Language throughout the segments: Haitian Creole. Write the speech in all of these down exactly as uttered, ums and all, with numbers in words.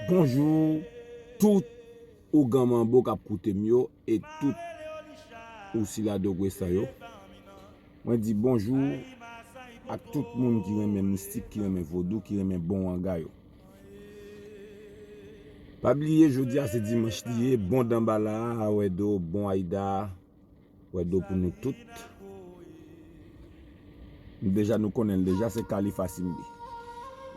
Bonjou tout ougan manbo k ap koute m yo e tout ou sila dogwe sa yo. Mwen di bonjou ak tout moun ki renmen mistik, ki renmen vodou, ki renmen bon wanga yo. Pa bliye jodi a se dimanch li ye, bon danbala a, wè do, bon ayda, wè do pou nou tout. Nou deja nou konnen l deja, se Khalifa Simbi.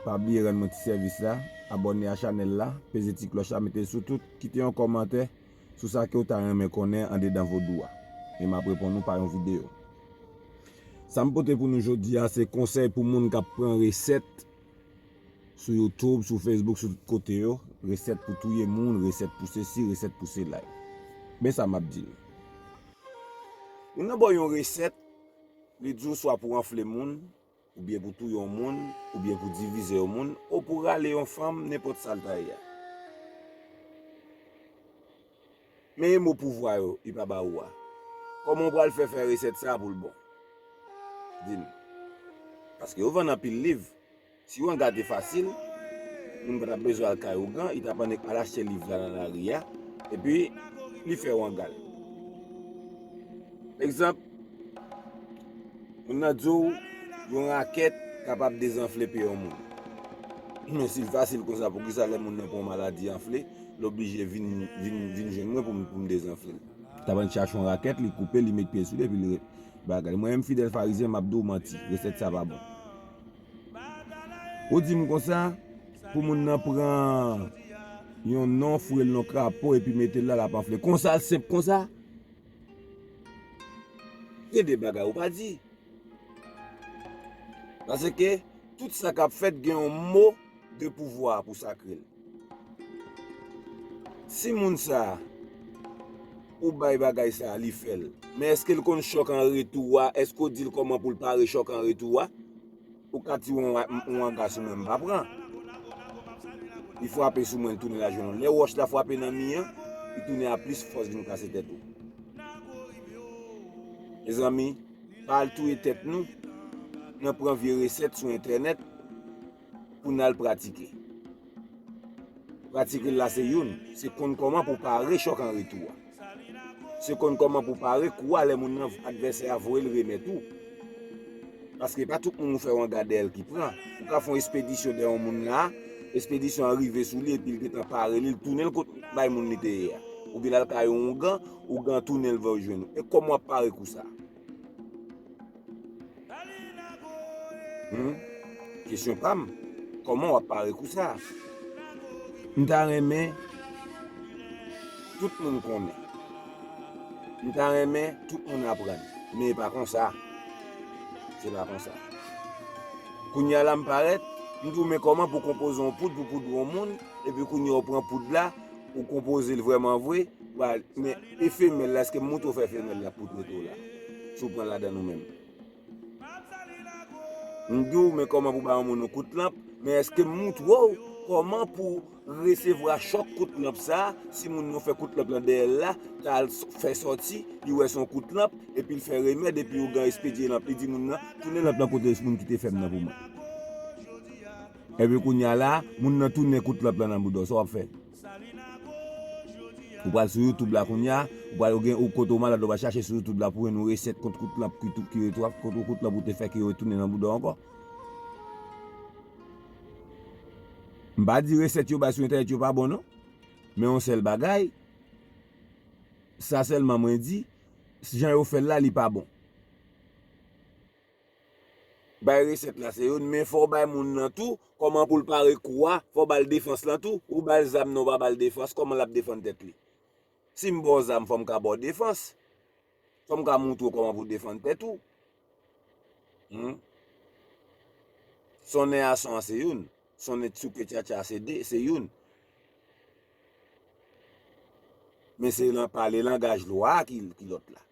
Pa bliye rann mwen ti sèvis la, abòne a chanèl la, peze ti klòch la, mete l sou tout, kite yon kòmantè sou sa ke w ta renmen konnen andedan vodou a. E m ap reponn ou pa yon videyo. Sa m pote pou nou jodi a, se konsèy pou moun k ap pran resèt sou YouTube, sou Facebook, sou tout kote yo. Resèt pou touye moun, resèt pou sesi, resèt pou sela. Men sa m ap di nou. Moun nan ba w yon resèt, li di w swa pou anfle moun, oubyen pou touye yon moun, oubyen pou divize yon moun, ou pou rale yon fanm, nenpòt sa l ta ye a. Men e mo pouvwa yo, li pa ba ou a. Kòman w pral fè fè resèt sa a pou l bon? Di m. Paske yo vann anpil liv. Si wanga te fasil, moun pa t ap bezwen al kay ougan, li t ap annik al achte liv la nan lari a, epi li fè wanga l. Egzanp, moun nan di w yon rakèt kapab dezanfle pye yon moun. Men si l fasil konsa, poukisa lè moun nan pran yon maladi anfle, l oblije vin, vin, vin jwenn mwen pou m, pou m dezanfle l? T ap annik chache yon rakèt, li koupe, li met pye sou li, epi li re-, bagay. Mwen menm fidèl farizyen, m ap di w manti, resèt sa pa bon. Ou di m konsa, pou moun nan pran yon non, foure l nan krapo epi mete l la, l ap anfle. Konsa l senp konsa? Gen de bagay ou pa di. Paske tout sa k ap fèt gen yon mo de pouvwa pou sakre l. Si moun sa a, ou bay bagay sa a, li fè l. Men èske l konn chòk an retou a? Èske w di l kòman pou l pare chòk an retou a? Ou ka tire yon, yon wanga sou mwen, m pa pran. Li frape sou mwen, l tounen la jwenn ou. Lè wòch la frape nan mi an, li tounen a plis fòs vin kase tèt ou. Mezanmi, pa al touye tèt nou nan pran vye resèt sou entènèt pou n al pratike. Pratike l la se youn, se konn kòman pou pare chòk an retou a. Se konn kòman pou pare kou a lè moun nan, advèsè a voye l remèt ou. Paske pa tout moun ou fè wanga dèyè l ki pran. Ou ka fè yon espedisyon dèyè yon moun la, espedisyon an rive sou li epi l gentan pare li, l tounen l kot bay moun li te ye a. Oubyen l al kay yon ougan, ougan tounen l vè w jwenn ou. E kòman w ap pare kou sa a? Hmm? Kesyon pa m, kòman w ap pare kou sa a? M ta renmen tout moun konnen. M ta renmen tout moun aprann. Men e pa konsa. Se pa konsa. Kounye a la m parèt, m di w men kòman pou konpoze yon poud pou poud yon moun, epi kounye a w pran poud la, ou konpoze l vrèman vre, men e femèl la, èske m moutre w fè femèl la poud rete w la? Si w pran ladann ou menm. M di w men kòman pou bay yon moun yon kout lanp, men èske m moutre w kòman pou resevwa chòk kout lanp sa a, si moun nan fè kout lanp lan dèyè l la, ta al s-, fè sòti, li wè se yon kout lanp, epi l fè remèd, epi ougan espedye lanp, li di moun nan, tounen lanp lan kote moun ki te fè m nan pou mwen. Epi kounye a la, moun nan tounen kout lanp lan nan bouda w, sa w ap fè? Ou pral sou YouTube la kounye a, ou pral gen ou kote w malad, ou pral chache sou YouTube la pou jwenn yon resèt kont kout lanp ki tou, ki retwa, kont yon kout lanp ou te fè ki retounen nan bouda w ankò. M pa di resèt yo bay sou entènèt yo pa bon non. Men yon sèl bagay, sa sèlman mwen di, jan yo fè l la, li pa bon. Bay resèt la se youn, men fò w bay moun nan tou, kòman pou l pare kou a, fò w ba l defans lan tou, ou ba l zam nan, ou pa ba l defans, kòman l ap defann tèt li? Si m ba w zam, fò m ka ba w defans. Fò m ka moutre w kòman pou w defann tèt ou. Hmm? Sonnen a son an se youn, sonnen tchouke tchatcha se de, se youn. Men se lan, pale langaj lwa a ki, ki lòt la.